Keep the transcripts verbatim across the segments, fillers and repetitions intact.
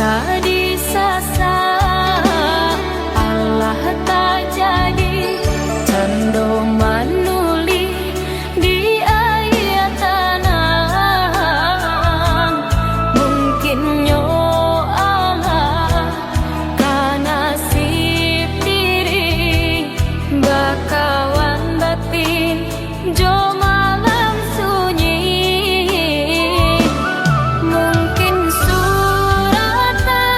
Tadi sasa alah tajadi, cando manulih di aia tanang. Mungkinnyo alah ka nasib diri, bakawan batin jo malam sunyi. Mungkin suratan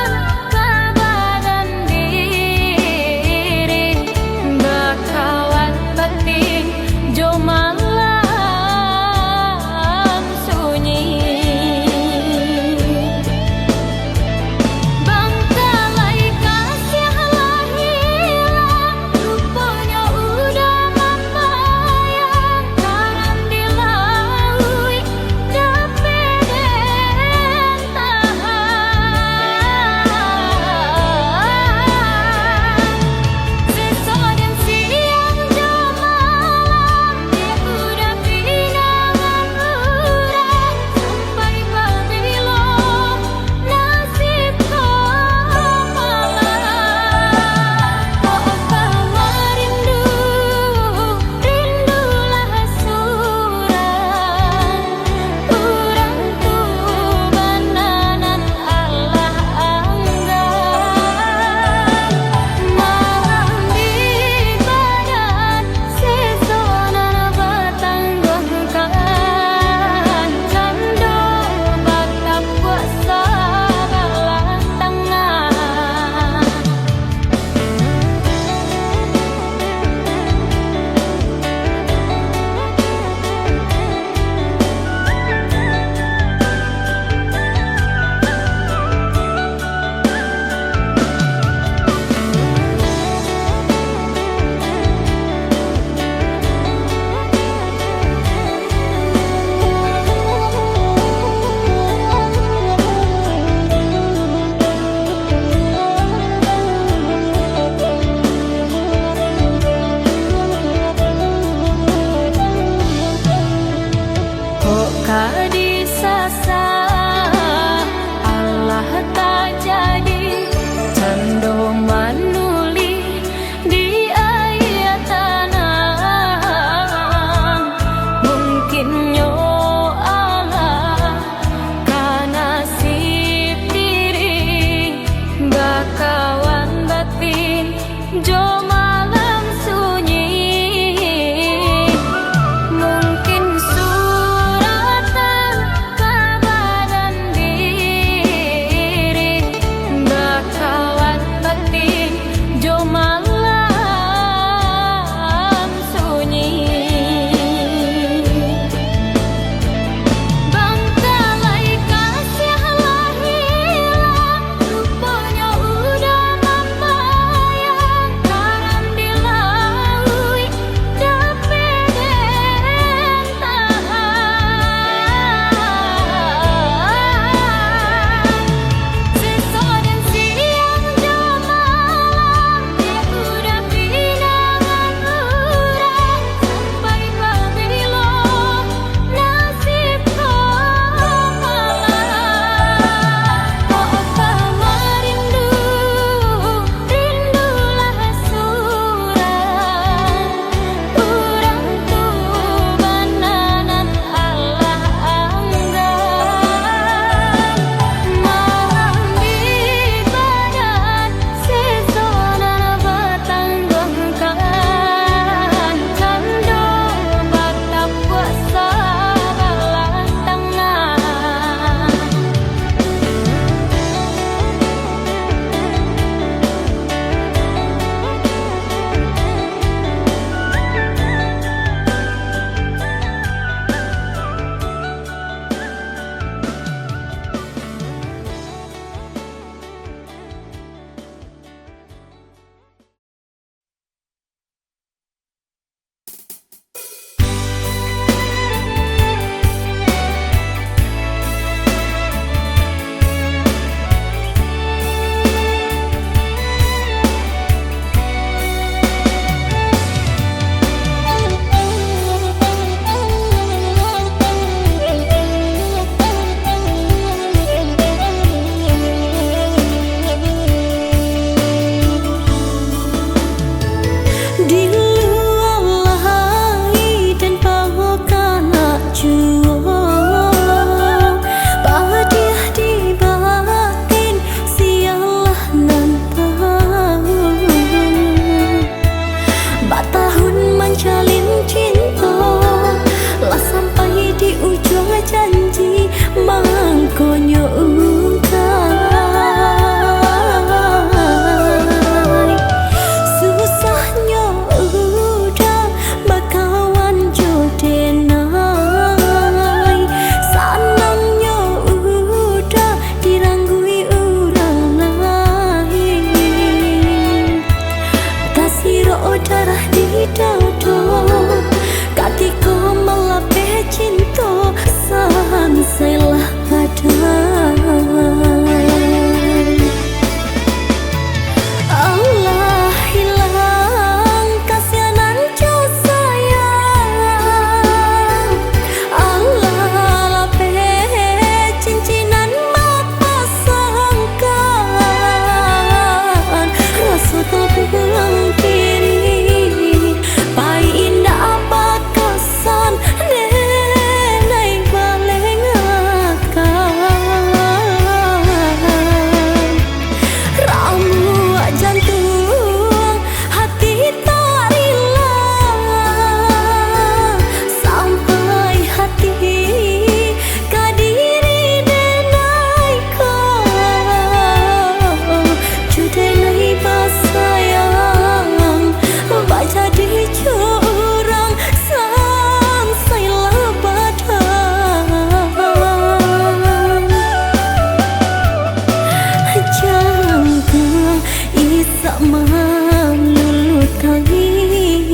Malulu tangih,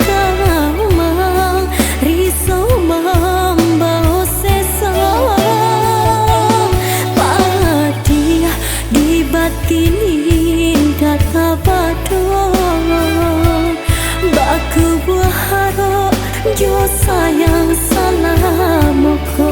kamang risau mambao sesa. Padiah di batin indak tabado, bakubuah harok jo sayang salamo ko.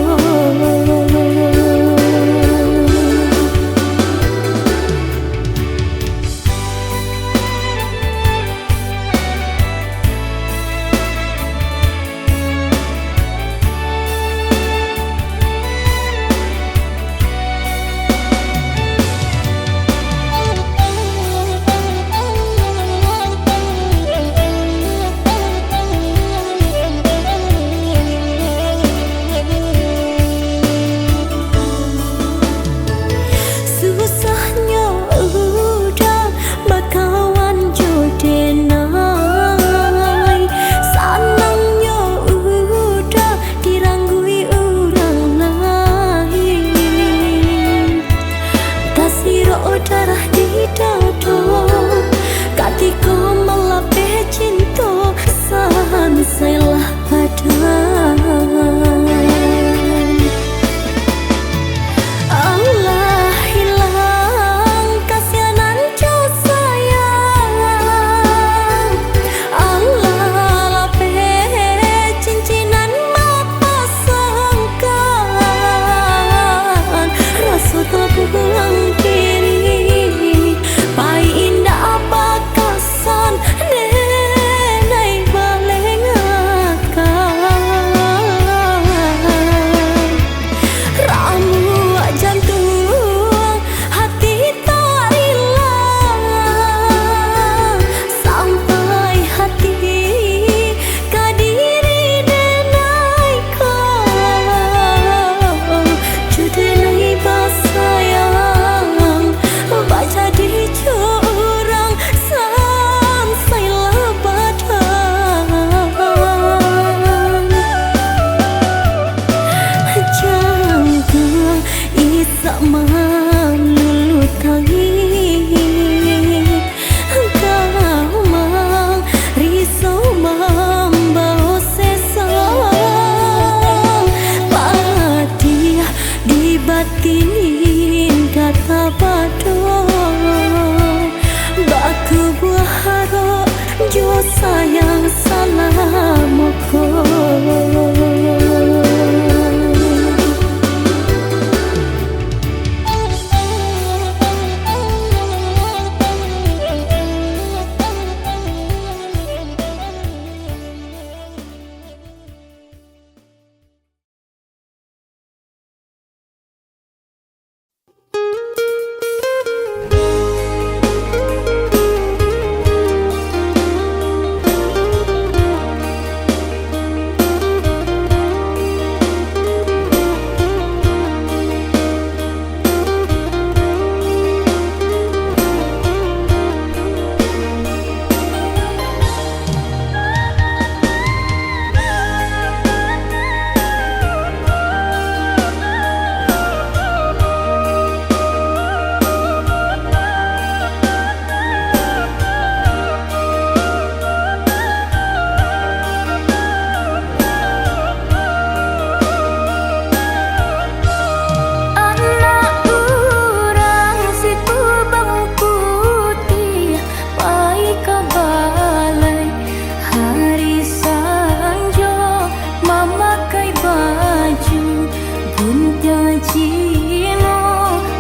Susahnyo udah bakawan jo denai, sanangnyo udah diranggui urang lain. Tasirok darah di dado, katiko malapeh cinto sansai lah padam. Alah hilang kasianan jo sayang, alah lapeh cincin nan bapasangkan. Raso tabuang diri, pai indak bakasan, denai balengakan. Ramuak jantuang, hati tak rila, sampai hati ka diri denai ko. Jo denai basayang, bajadi jo urang sansai lah padam. Jantuang isak malulu tangih, kamang risau mambao sesa. Padiah di batin indak tabado, bakubuah harok jo sayang salamo ko. Anak urang Sikubang Putiah, pai ka balai hari sanjo, mamakai baju guntiang cino,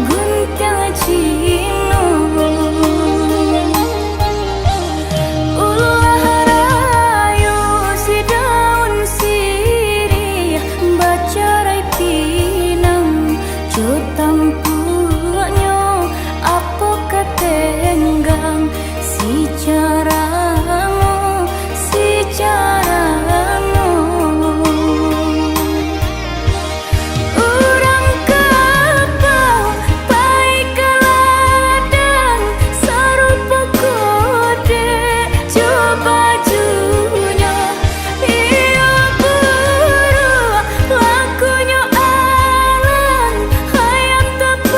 guntiang cino. Ulah rayo si daun siriah, bacarai pinang jo tampuaknyo, apo ka tenggang si carano, si carano. Urang kapau pai ka ladang, sarupo kodek jo bajunyo. Iyo buruak lakonyo alang, ayam tapu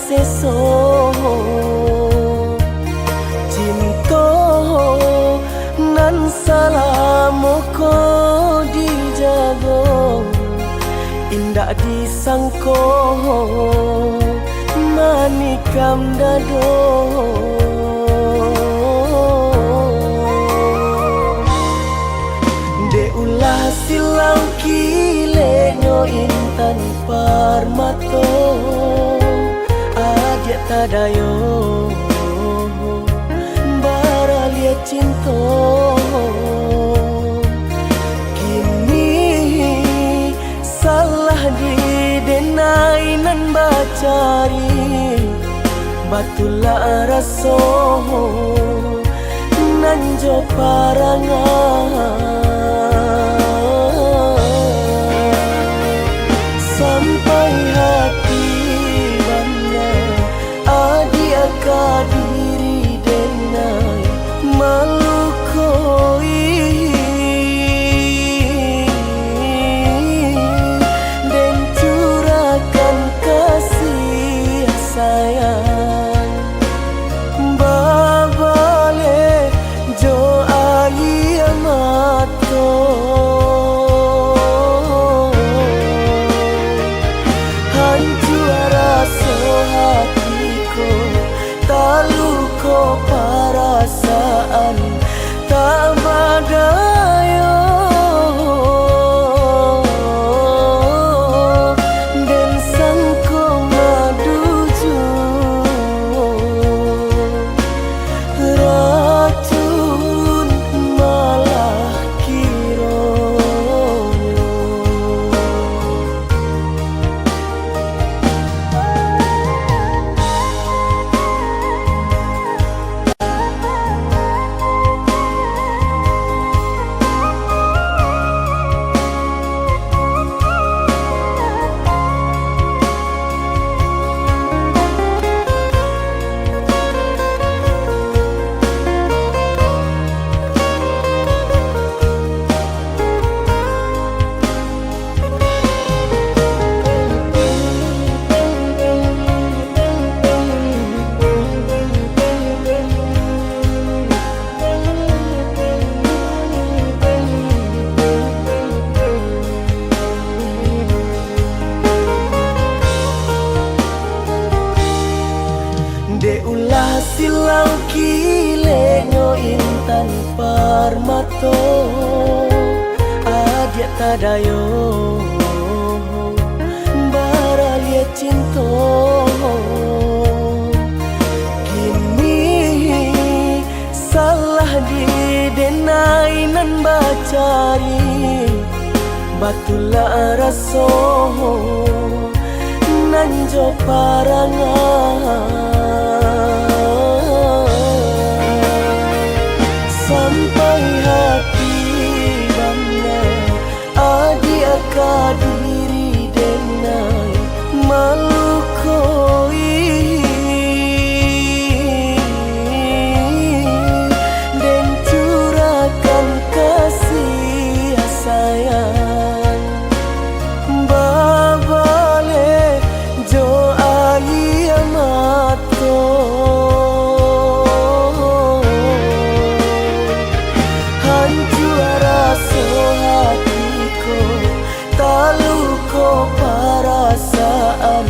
seso. Cinto nan salamo ko dijago, indak disangko manikam dado. Dek ulah silau kileknyo intan parmato, adiak tadayo baraliah cinto. Kini salah di denai nan bacari, batulak raso nan jo parangai. Sampai hati bana adiak ka diri denai malukoi, den curahkan kasih sayang babaleh jo aia mato. Hancua raso hati ko, taluko parasaan tak badayo. Den sangko madu juo, racun malah kironyo. Dek ulah silau kileknyo intan parmato, adiak tadayo baraliah cinto. Kini salah di denai nan bacari, batulak raso nan jo parangai. Sampai hati bana adiak ka diri denai malukoi, den curahkan kasih sayang babaleh jo aia mato. Hancua raso hati ko, taluko parasaan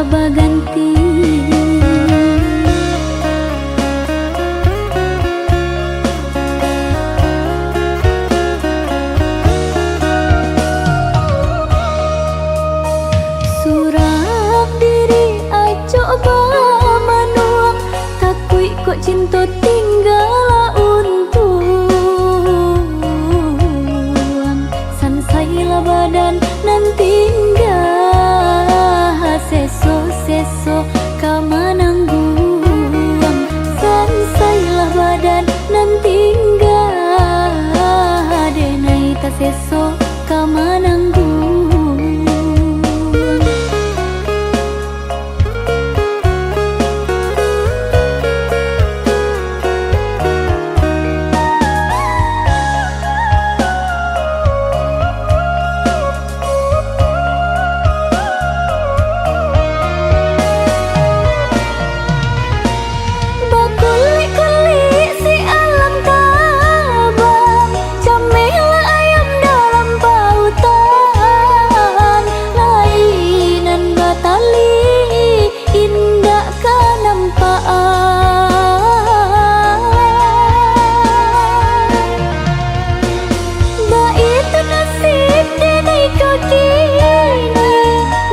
baganti. Surang diri acok bamanuang, takuik kok cinto tingga untuang. Sansailah badan nan tingga, seso-seso ka manangguang. Sansailah badan nan tingga, denai taseso ka manangguang. Bakulik-kulik si alam tabang, camehlah ayam dalam pautan, lai nan batali indak ka nampakan. Baitu nasib denai ko kini,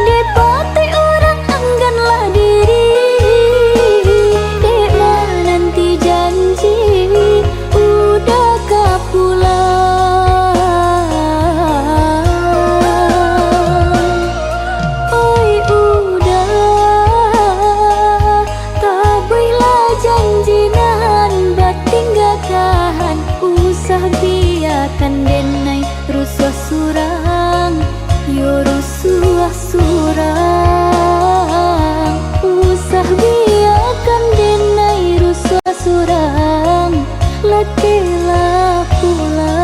dipatuik urang angganlah diri, dek mananti janji uda ka pulang. Oi uda, tabuihlah janji nan batinggakan, usah biakan denai rusuah surang, yo rusuah surang. Usah biakan denai rusuah surang, lakelah pulang.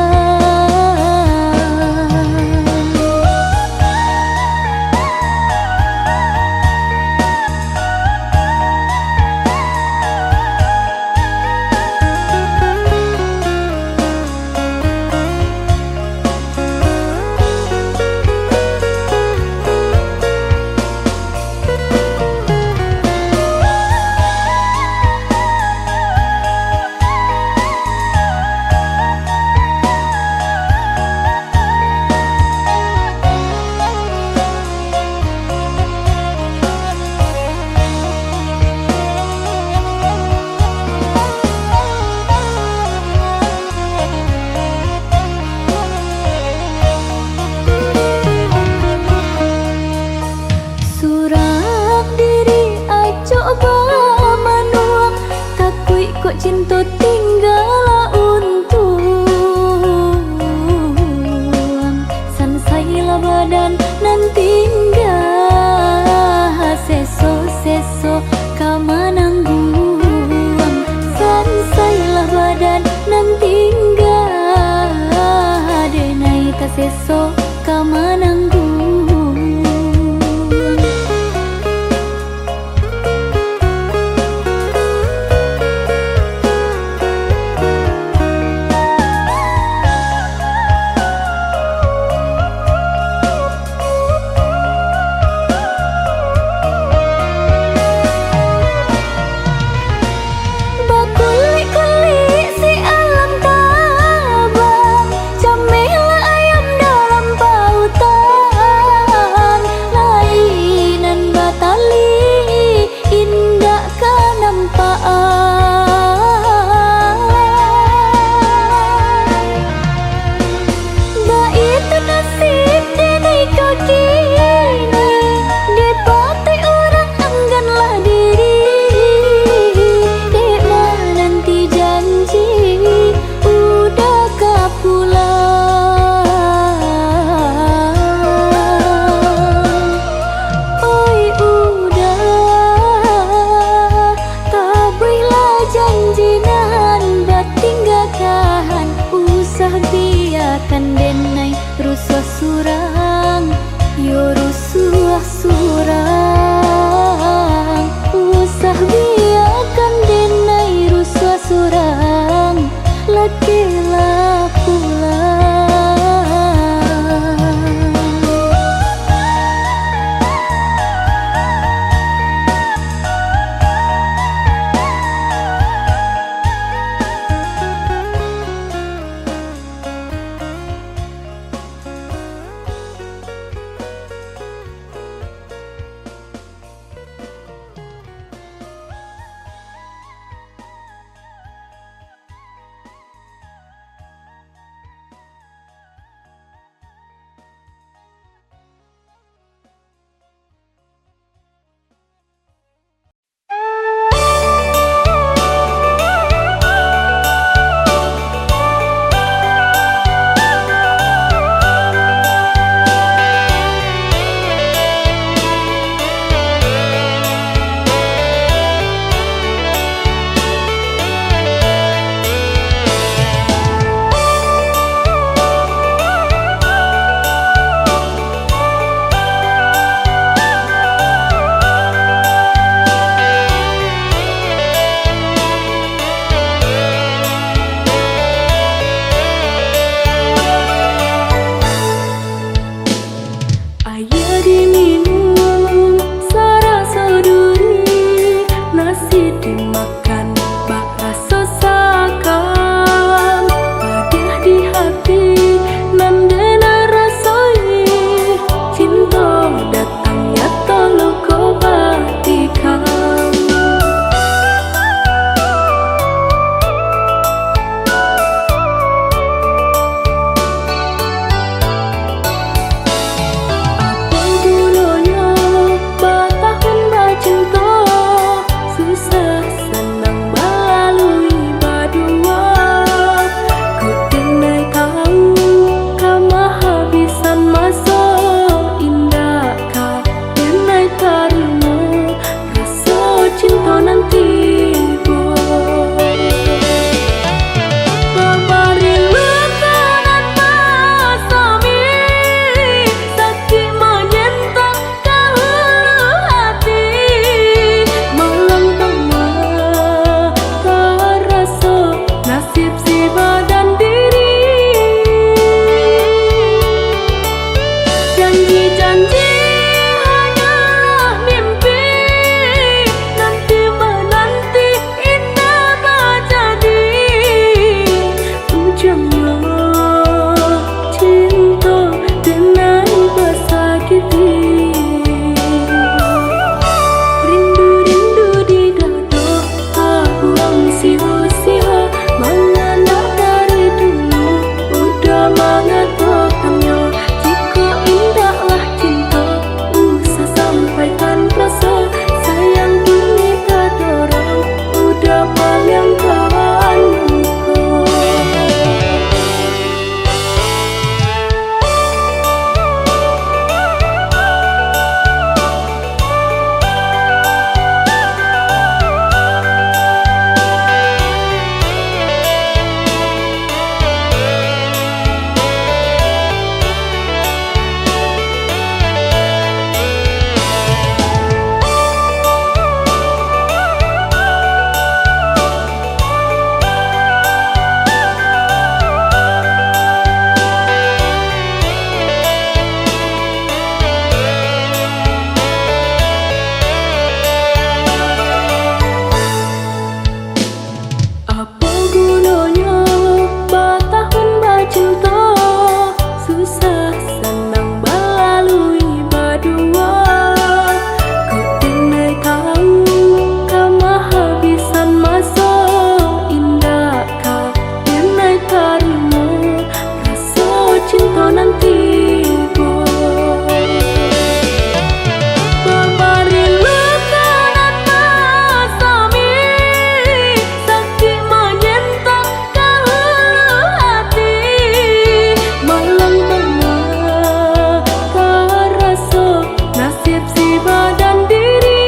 Surang diri acok bamanuang, takuik kok cinto tingga untuang. Sansailah badan nan tingga, seso-seso ka manangguang. Sansailah badan nan tingga, denai taseso ka manangguang. Bakulik-kulik si alam tabang, camehlah ayam dalam pautan, lai nan batali indak ka nampakan. Baitu nasib denai ko kini, dipatuik urang angganlah diri, dek mananti janji uda ka pulang. Oi uda, tabuihlah janji nan batinggakan, usah biakan denai rusuah surang, yo rusuah surang. Usah biakan denai rusuah surang, lakelah pulang. Babari luka nan masami, sakik manyentak ka hulu ati. Malam tama taraso nasib si badan diri. Janji-janji hanyolah mimpi, nanti mananti indak bajadi. Ujuangnyo cinto denai basakiti. Rindu-rindu di dado, tabuang siho-siho, mangandak dari dulu, udah mangatokannyo. Jikok indaklah cinto, usah sampaikan raso, sayang kini tadorong, udah paliang kawan luko. Apo gunonyo batahun bacinto, susah sanang balalui baduo. Kok denai tahu ka mahabisan maso, indak ka denai tarimo raso cinto nan tibo. Babari luka nan masami, sakik manyentak ka hulu ati. Malam tama taraso nasib si badan diri.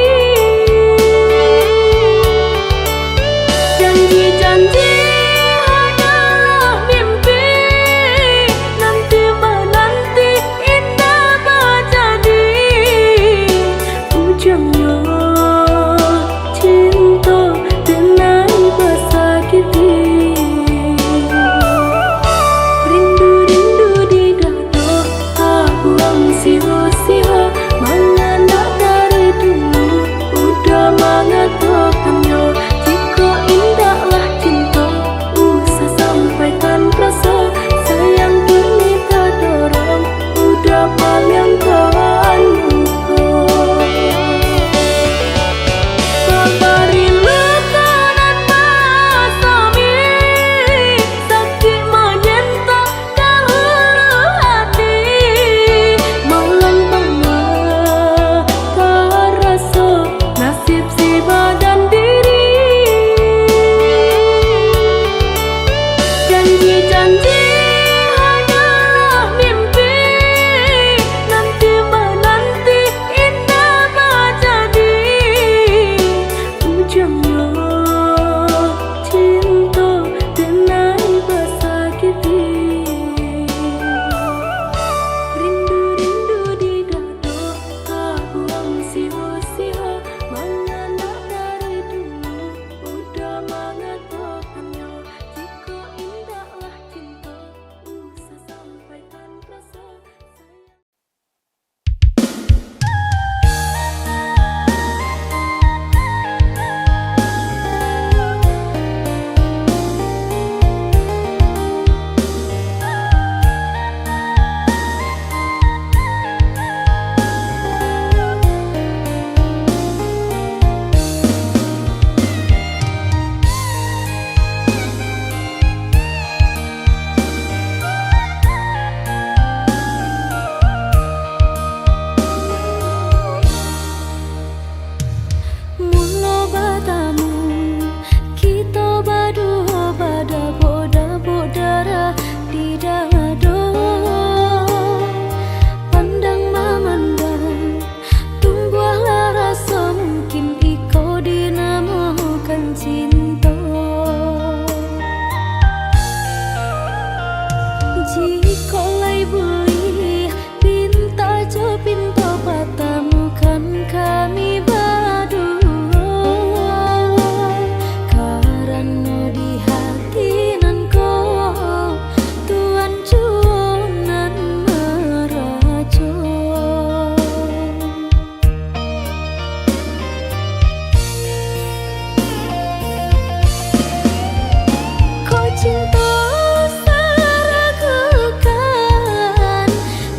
Janji-janji hanyolah mimpi, nanti mananti indak bajadi. Ujuangnyo cinto denai basakiti. Rindu-rindu di dado, tabuang siho-siho, mangandak dari dulu, udah mangatokannyo. Jikok indaklah cinto, usah sampaikan raso, sayang kini tadorong, udah paliang kawan luko. Babari luka nan masami, sakik manyentak ka hulu ati. Malam tama taraso nasib si badan diri. Janji-janji hanyolah mimpi, nanti mananti indak bajadi. Ujuangnyo cinto denai basakiti. Rindu-rindu di dado, tabuang siho-siho, mangandak dari dulu, udah mangatokannyo. Jikok indaklah cinto, usah sampaikan raso, sayang. Mulo batamu, kito baduo badabok-dabok darah di dado. Pandang mamandang, tumbuahlah raso, mungkin iko dinamokan cinto. Kok lai buliah pinta jo pinto patamukan kami baduo, karano di hati nan ko Tuhan juo nan marajo. Kok cinto saragukan,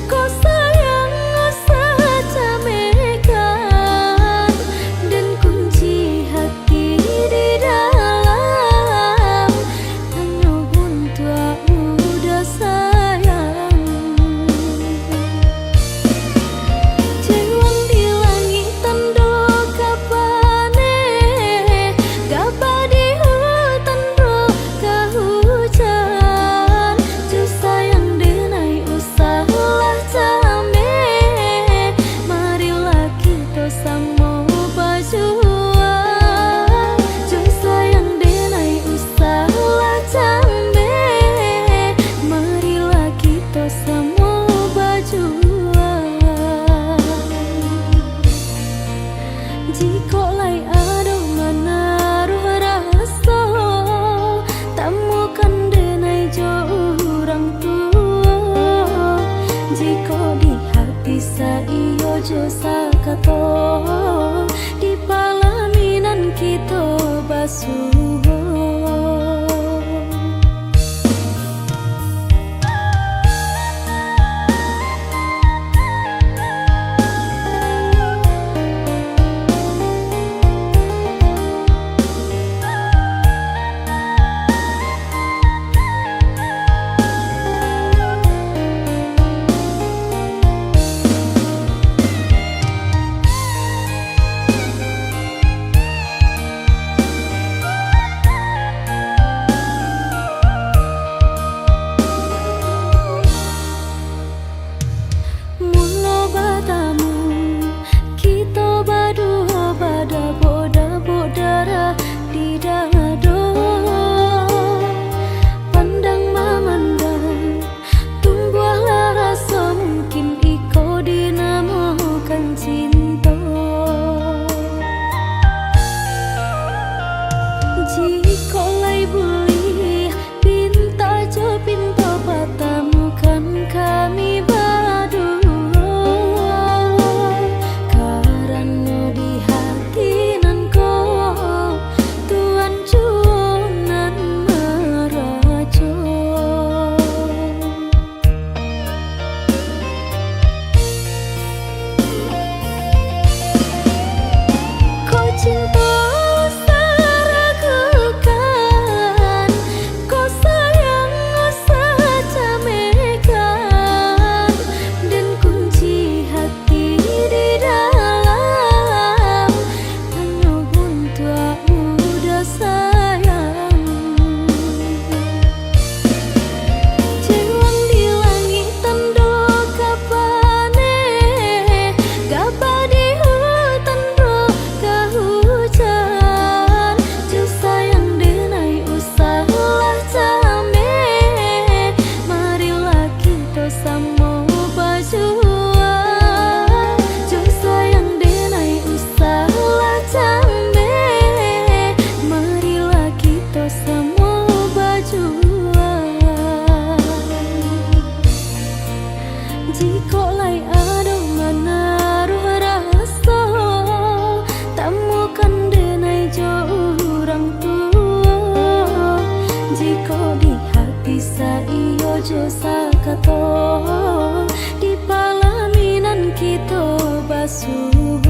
kok sayang sacamekan, den kunci hati di dalam. Tanyo buntuak mudo sayang. Jewan di langik tando ka paneh, gabah di hutan ro ka hujan. Jo sayang denai usahlah cameh, marilah kito samo bajuang. Jo sayang denai usahlah cameh, marilah kito samo bajuang. Jikok lai ado manaruah raso, tamukan denai jo urang tuo. Jikok di hati saiyo jo sakato, di palaminan kito basuo. Mulo batamu, kito baduo badabok-dabok darah di dado. Pandang mamandang, tumbuahlah raso, mungkin iko dinamokan cinto. Jikok lai buliah, pinta jo pinto patamukan kami baduo. Karano di hati nan ko, Tuhan juo nan marajo. Kok cinto saragukan, kok sayang sacamekan, den kunci hati di dalam. Tanyo buntuak mudo sayang. Jewan di langik tando ka paneh, gabah di hutan ro ka hujan. Jo sayang denai usahlah cameh, marilah kito samo bajuang. Jo sayang denai usahlah cameh, marilah kito samo bajuang. Jikok lai ado manaruah raso, tamukan denai jo urang tuo. Jikok di hati saiyo jo sakato, di palaminan kito basuo.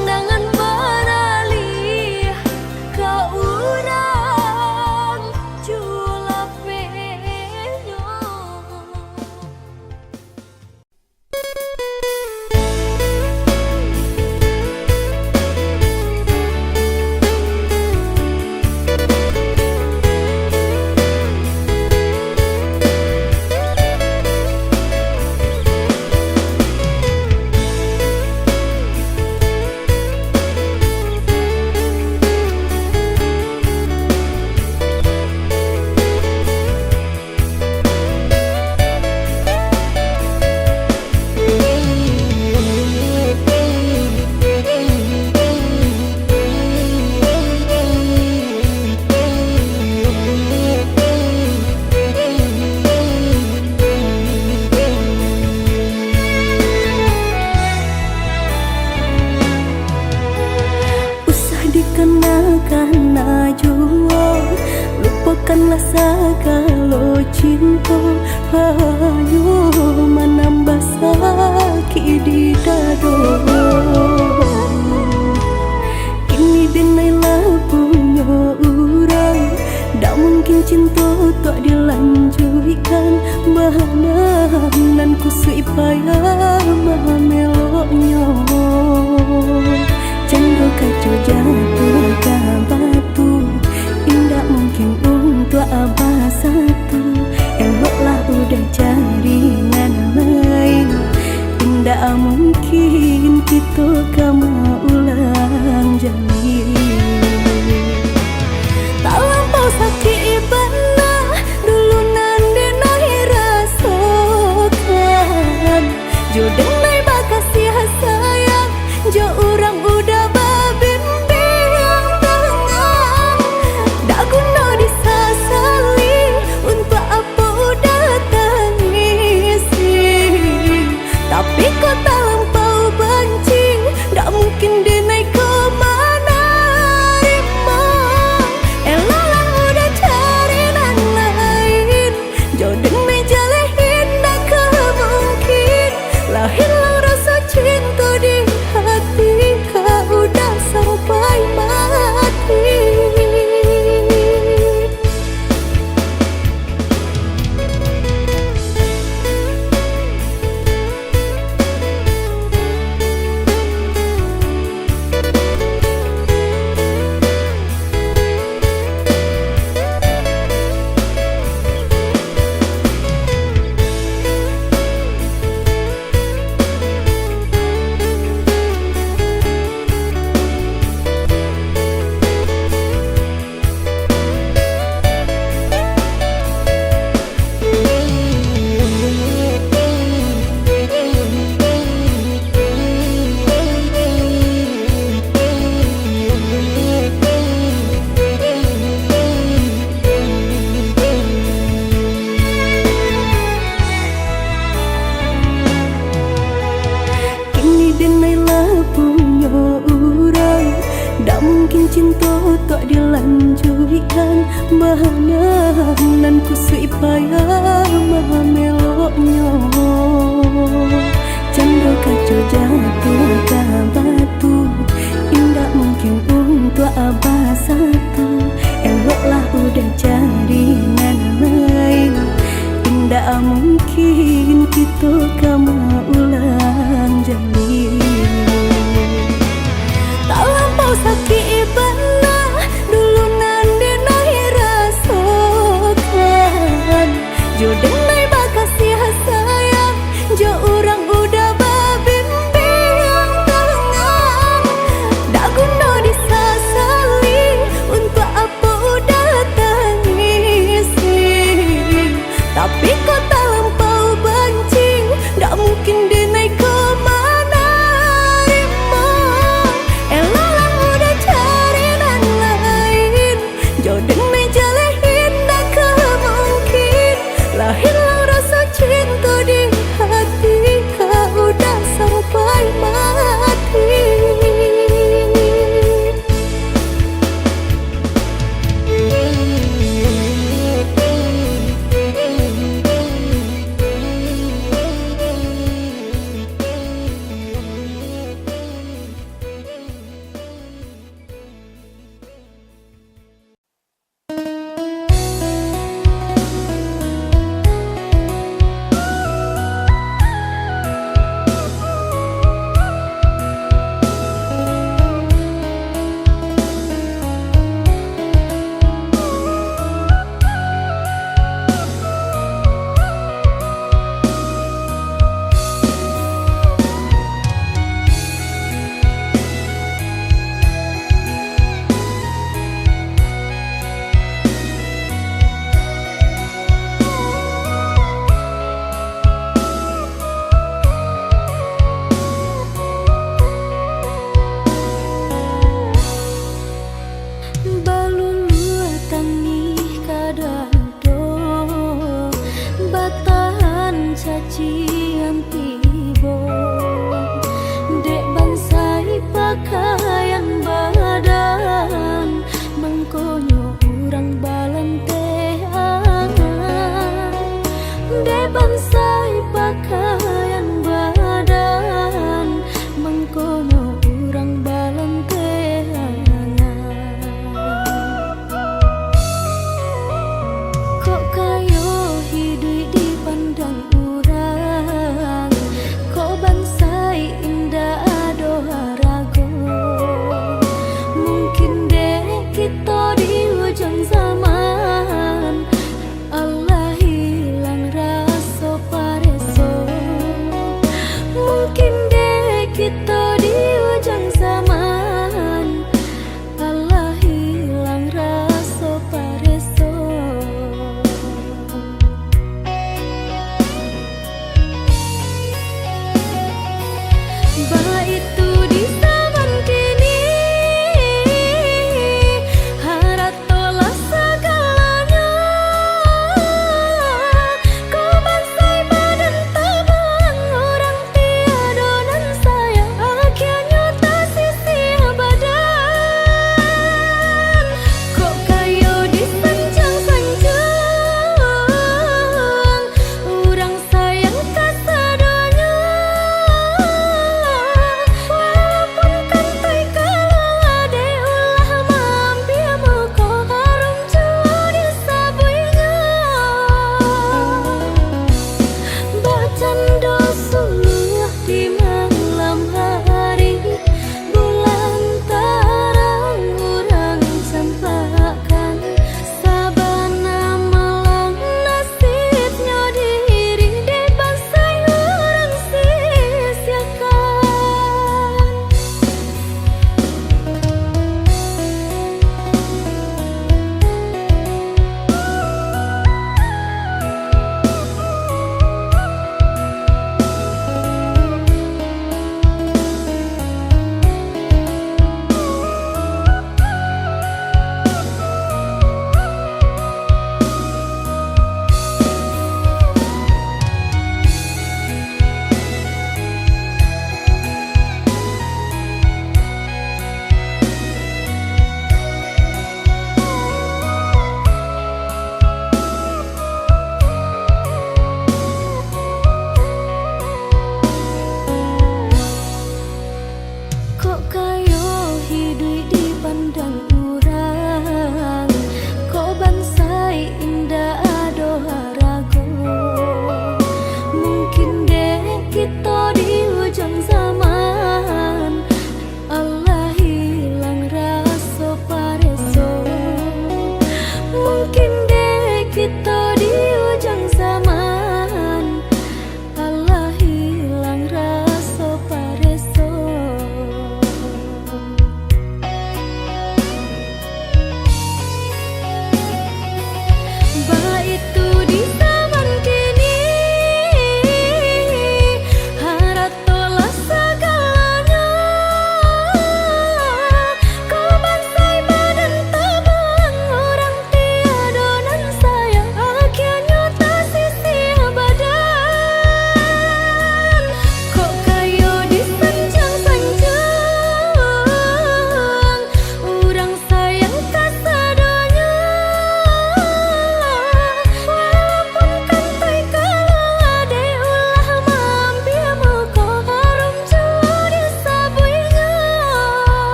Jangan baralih ka urang culapeknyo. Usah dikana-kana juo, lupokanlah sagalo cinto, hanyo manambah sakik di dado. Kini denai lah punyo urang, dak mungkin cinto tu dilanjuikkan, bana nan kusuik payah mameloknyo. Cando kaco jatuah ka batu, indak mungkin untuak basatu. Eloklah udah cari nan lain, indak mungkin kito ka maulang jalin. Talampau sakik bana dulu nan denai rasokan. Jo denai bakasiah sayang, jo urang udah babimbiang tangan. Dak guno disasali, untuak apo udah tangisi. Tapi kok talampau banci, dak mungkin denai ko manarimo. Eloklah udah cari nan lain. Jo denai jaleh indak ka mungkin, lah hilang raso cinto di hati, ka udah sampai mati. Kini denai lah punyo urang, dak mungkin cinto tu dilanjuikkan, bana nan kusuik payah mameloknyo. Cando kaco jatuah ka batu,